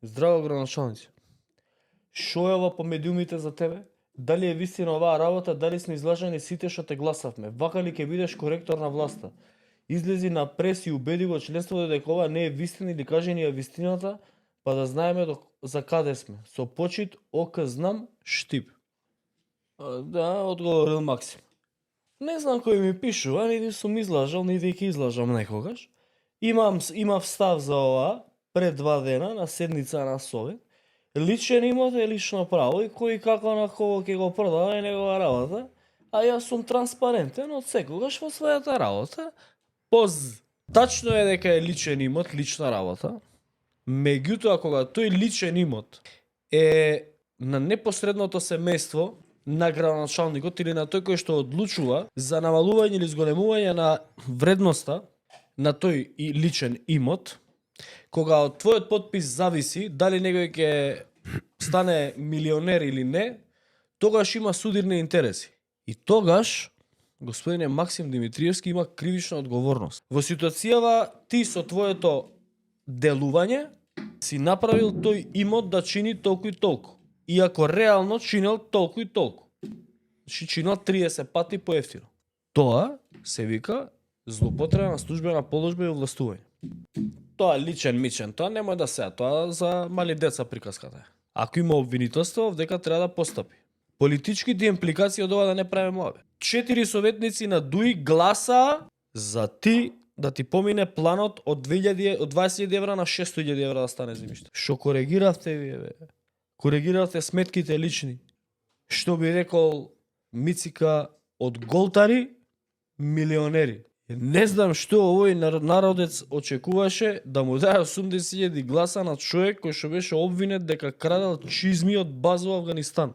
Здраво, граначалници. Шо е ова по медиумите за тебе? Дали е вистина оваа работа, дали сме излажани сите што те гласавме? Вака ли ќе бидеш коректор на власта? Излези на прес и убеди го членството дека ова не е вистина или кажи ни ја вистината, па да знаеме за каде сме. Со почит, ока знам, штип. Да, одговорил Максим. Не знам кој ми пишува, ниди сум излажал, ниди ќе излажам некогаш. Имав став за ова пред 2 дена на седница на Совет. Личен имот е лично право и кој како на кого ќе го продава е негова работа, а јас сум транспарентен од секогаш во својата работа. Тачно е дека е личен имот, лична работа. Меѓутоа кога тој личен имот е на непосредното семејство на градоначалникот или на тој кој што одлучува за намалување или зголемување на вредноста на тој и личен имот, кога од твојот подпис зависи дали некој ќе стане милионер или не, тогаш има судирни интереси. И тогаш господине Максим Димитриевски има кривична одговорност. Во ситуацијава ти со твоето делување си направил тој имот да чини толку и толку. Иако реално чинел толку и толку. Значи чинел 30 пати поевтино. Тоа се вика злоупотреба на службена положба и овластување. Тоа личен мичен, тоа немој да се, тоа за мали деца приказката е. Ако има обвинителство, дека треба да постапи. Политичките импликации од ова да не правиме ова. 4 советници на ДУИ гласа за ти да ти помине планот од 20.000 евра на 600.000 евра да стане земјиште. Што коригиравте вие, бе? Коригиравте сметките лични. Што би рекол Мицика, од голтари милионери. Не знам што овој народец очекуваше да му даде 80.000 гласа на човек кој што беше обвинет дека крадел чизми од база во Авганистан.